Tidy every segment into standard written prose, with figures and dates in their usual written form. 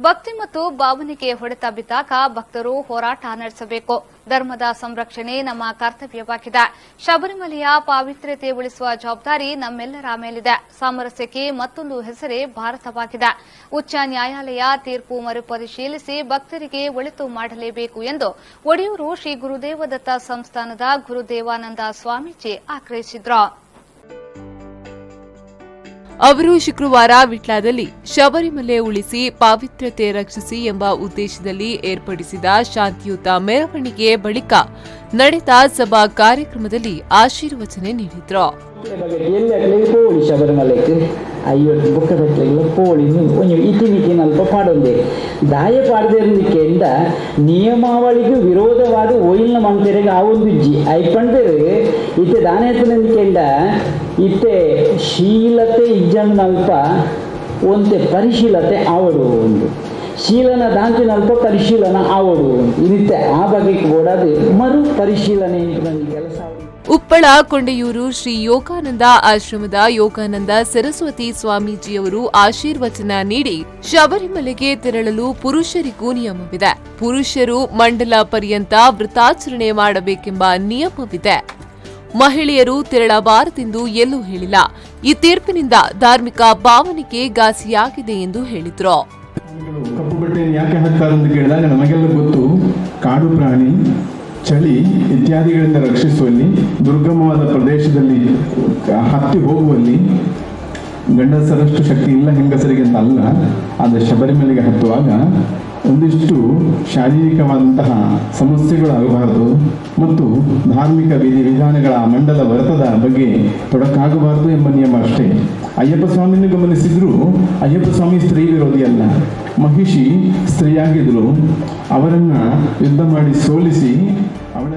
ಭಕ್ತಿ ಮತ್ತು ಭಾವನೆಗೆ ಹೊಡೆತ ಬಿದ್ದಾಗ ಭಕ್ತರು ಹೋರಾಟ ನಡೆಸಬೇಕು. ಧರ್ಮದ ಸಂರಕ್ಷಣೆ ನಮ್ಮ ಕರ್ತವ್ಯವಾಗಿದೆ. ಶಬರಿಮಲೆಯ ಪಾವಿತ್ರ್ಯತೆ ಉಳಿಸುವ ಜವಾಬ್ದಾರಿ ನಮ್ಮೆಲ್ಲರ ಮೇಲಿದೆ. ಸಾಮರಸ್ಯಕ್ಕೆ ಮತ್ತೊಂದು ಹೆಸರೇ ಭಾರತವಾಗಿದೆ. ಉಚ್ಚ ನ್ಯಾಯಾಲಯ ತೀರ್ಪು ಮರುಪರಿಶೀಲಿಸಿ ಭಕ್ತರಿಗೆ ಒಳಿತು ಮಾಡಲೇಬೇಕು ಎಂದು ಒಡಿಯೂರು ಶ್ರೀ ಗುರುದೇವದತ್ತ ಸಂಸ್ಥಾನದ ಗುರುದೇವಾನಂದ ಸ್ವಾಮೀಜಿ ಆಗ್ರಹಿಸಿದರು. ಅವರು ಶುಕ್ರವಾರ ವಿಟ್ಲಾದಲ್ಲಿ ಶಬರಿಮಲೆ ಉಳಿಸಿ ಪಾವಿತ್ರ್ಯತೆ ರಕ್ಷಿಸಿ ಎಂಬ ಉದ್ದೇಶದಲ್ಲಿ ಏರ್ಪಡಿಸಿದ ಶಾಂತಿಯುತ ಮೆರವಣಿಗೆ ಬಳಿಕ ನಡೆದ ಸಭಾ ಕಾರ್ಯಕ್ರಮದಲ್ಲಿ ಆಶೀರ್ವಚನ ನೀಡಿದರು. ಪೋಳಿ ಶಬರಿಮಲೆಕ್ ಅಯ್ಯೋ ಬೊಕ್ಕದಕ್ಲೆಗ್ಲ ಪೋಳಿ ಒಂಜಿ ಇತಿ ಮಿತಿನ ಅಲ್ಪ ಪಾಡೊಂದೆ ದಾಯ ಪಾಡ್ದಿರ್ಲಿಕ್ಕೆಂದ ನಿಯಮಾವಳಿಗೆ ವಿರೋಧವಾದ ಒಯಿಲ್ನ ಮಂತೆರೆಗ್ ಆ ಒಂದು ಇಜ್ಜಿ ಐಪಂಡೆರ್ ಇತ್ತೆ ದಾನೆ ಇತ್ತೆ ಶೀಲತೆ ಇಜ್ಜಂಡ್ ಒಂತೆ ಪರಿಶೀಲತೆ ಆವಡು ಒಂದು ಶೀಲನ ದಾಂತಿನಲ್ಪ ಪರಿಶೀಲನ ಆವಡು ಇನ್ನಿತ್ತೆ ಆ ಬಗ್ಗೆ ಬೋಡಾದ ಮರು ಪರಿಶೀಲನೆ ಕೆಲಸ. ಉಪ್ಪಳ ಕೊಂಡೆಯೂರು ಶ್ರೀ ಯೋಗಾನಂದ ಆಶ್ರಮದ ಯೋಗಾನಂದ ಸರಸ್ವತಿ ಸ್ವಾಮೀಜಿಯವರು ಆಶೀರ್ವಚನ ನೀಡಿ ಶಬರಿಮಲೆಗೆ ತೆರಳಲು ಪುರುಷರಿಗೂ ನಿಯಮವಿದೆ. ಪುರುಷರು ಮಂಡಲ ಪರ್ಯಂತ ವ್ರತಾಚರಣೆ ಮಾಡಬೇಕೆಂಬ ನಿಯಮವಿದೆ. ಮಹಿಳೆಯರು ತೆರಳಬಾರದೆಂದು ಎಲ್ಲೂ ಹೇಳಿಲ್ಲ. ಈ ತೀರ್ಪಿನಿಂದ ಧಾರ್ಮಿಕ ಭಾವನೆಗೆ ಘಾಸಿಯಾಗಿದೆ ಎಂದು ಹೇಳಿದರು. ಕಪ್ಪು ಬಟ್ಟೆಯನ್ನು ಯಾಕೆ ಹಾಕ್ತಾರೆ ಅಂತ ಕೇಳಿದಾಗ ನಮಗೆಲ್ಲ ಗೊತ್ತು, ಕಾಡು ಪ್ರಾಣಿ, ಚಳಿ ಇತ್ಯಾದಿಗಳಿಂದ ರಕ್ಷಿಸುವಲ್ಲಿ, ದುರ್ಗಮವಾದ ಪ್ರದೇಶದಲ್ಲಿ ಹತ್ತಿ ಹೋಗುವಲ್ಲಿ ಗಂಡಸರಷ್ಟು ಶಕ್ತಿ ಇಲ್ಲ ಹೆಂಗಸರಿಗೆ ಅಂತ ಅಲ್ಲ. ಆದರೆ ಶಬರಿಮಲೆಗೆ ಹತ್ತುವಾಗ ಒಂದಿಷ್ಟು ಶಾರೀರಿಕವಾದಂತಹ ಸಮಸ್ಯೆಗಳಾಗಬಾರದು ಮತ್ತು ಧಾರ್ಮಿಕ ವಿಧಿ ವಿಧಾನಗಳ ಮಂಡಲ ವ್ರತದ ಬಗ್ಗೆ ತೊಡಕಾಗಬಾರದು ಎಂಬ ನಿಯಮ ಅಷ್ಟೇ. ಅಯ್ಯಪ್ಪ ಸ್ವಾಮಿಯನ್ನು ಗಮನಿಸಿದ್ರು ಅಯ್ಯಪ್ಪ ಸ್ವಾಮಿ ಸ್ತ್ರೀ ವಿರೋಧಿ ಅಲ್ಲ. ಮಹಿಷಿ ಸ್ತ್ರೀಯಾಗಿದ್ರು, ಅವರನ್ನ ಯುದ್ಧ ಮಾಡಿ ಸೋಲಿಸಿ ಅವಳ.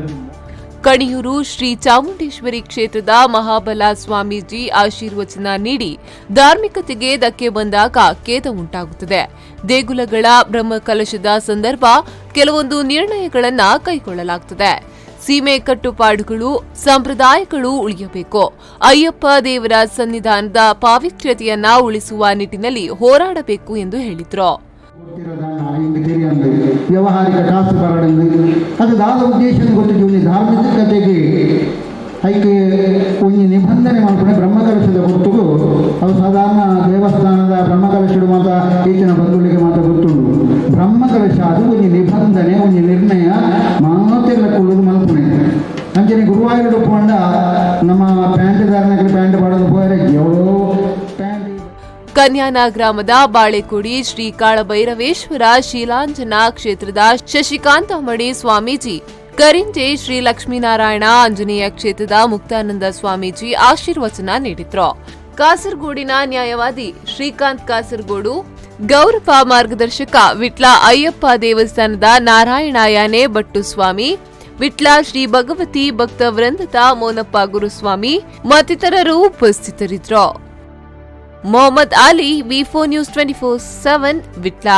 ಕಣಿಯೂರು ಶ್ರೀ ಚಾಮುಂಡೇಶ್ವರಿ ಕ್ಷೇತ್ರದ ಮಹಾಬಲ ಸ್ವಾಮೀಜಿ ಆಶೀರ್ವಚನ ನೀಡಿ ಧಾರ್ಮಿಕತೆಗೆ ಧಕ್ಕೆ ಬಂದಾಗ ಖೇದ ಉಂಟಾಗುತ್ತದೆ. ದೇಗುಲಗಳ ಬ್ರಹ್ಮಕಲಶದ ಸಂದರ್ಭ ಕೆಲವೊಂದು ನಿರ್ಣಯಗಳನ್ನು ಕೈಗೊಳ್ಳಲಾಗುತ್ತದೆ. ಸೀಮೆ ಕಟ್ಟುಪಾಡುಗಳು, ಸಂಪ್ರದಾಯಗಳು ಉಳಿಯಬೇಕು. ಅಯ್ಯಪ್ಪ ದೇವರ ಸನ್ನಿಧಾನದ ಪಾವಿತ್ರ್ಯತೆಯನ್ನ ಉಳಿಸುವ ನಿಟ್ಟಿನಲ್ಲಿ ಹೋರಾಡಬೇಕು ಎಂದು ಹೇಳಿದರು. ವ್ಯವಹಾರಿಕ ಕಾಸು ಬರಡೆಂದು ಅದು ದಾದ ಉದ್ದೇಶ ಗೊತ್ತಿದ್ದು ಒಂಜಿ ಧಾರ್ಮಿಕತೆಗೆ ಐಕೆ ಒಂಜಿ ನಿಬಂಧನೆ ಮಲ್ಪುನೆ ಬ್ರಹ್ಮಕಲಶದ ಗೊತ್ತುಗು. ಅದು ಸಾಧಾರಣ ದೇವಸ್ಥಾನದ ಬ್ರಹ್ಮಕಲಶಡು ಮಾತ್ರ ಈಚಿನ ಬಂಧುಗಳಿಗೆ ಮಾತ್ರ ಗೊತ್ತುಂಡು. ಬ್ರಹ್ಮಕಲಶ ಅದು ಒಂಜಿ ನಿಬಂಧನೆ, ಒಂಜಿ ನಿರ್ಣಯ ಮಾತೆಲ್ಲ ಕುಳ್ಳುದು ಮಲ್ಪುನೆ. ಅಂಚನೆ ಗುರುವಾಯೂರು ಪೋಂಡ ನಮ್ಮ ಪ್ಯಾಂಟ್ ಪ್ಯಾಂಟ್ ಪಾಡೋದು ಪೋಯರೆ ಎವಳೋ ಪ್ಯಾಂಟ್. ಕನ್ಯಾನ ಗ್ರಾಮದ ಬಾಳೆಕೊಡಿ ಶ್ರೀ ಕಾಳಭೈರವೇಶ್ವರ ಶೀಲಾಂಜನ ಕ್ಷೇತ್ರದ ಶಶಿಕಾಂತಮಣಿ ಸ್ವಾಮೀಜಿ, ಕರಿಂಜೆ ಶ್ರೀ ಲಕ್ಷ್ಮೀನಾರಾಯಣ ಆಂಜನೇಯ ಕ್ಷೇತ್ರದ ಮುಕ್ತಾನಂದ ಸ್ವಾಮೀಜಿ ಆಶೀರ್ವಚನ ನೀಡಿದ್ರು. ಕಾಸರಗೋಡಿನ ನ್ಯಾಯವಾದಿ ಶ್ರೀಕಾಂತ್ ಕಾಸರಗೋಡು, ಗೌರವ ಮಾರ್ಗದರ್ಶಕ ವಿಟ್ಲ ಅಯ್ಯಪ್ಪ ದೇವಸ್ಥಾನದ ನಾರಾಯಣ ಯಾನೆ ಭಟ್ಟುಸ್ವಾಮಿ, ವಿಟ್ಲ ಶ್ರೀ ಭಗವತಿ ಭಕ್ತ ವೃಂದದ ಮೋನಪ್ಪ ಗುರುಸ್ವಾಮಿ ಮತ್ತಿತರರು ಉಪಸ್ಥಿತರಿದ್ದರು. Mohammed Ali, V4 News 24/7, Vitla.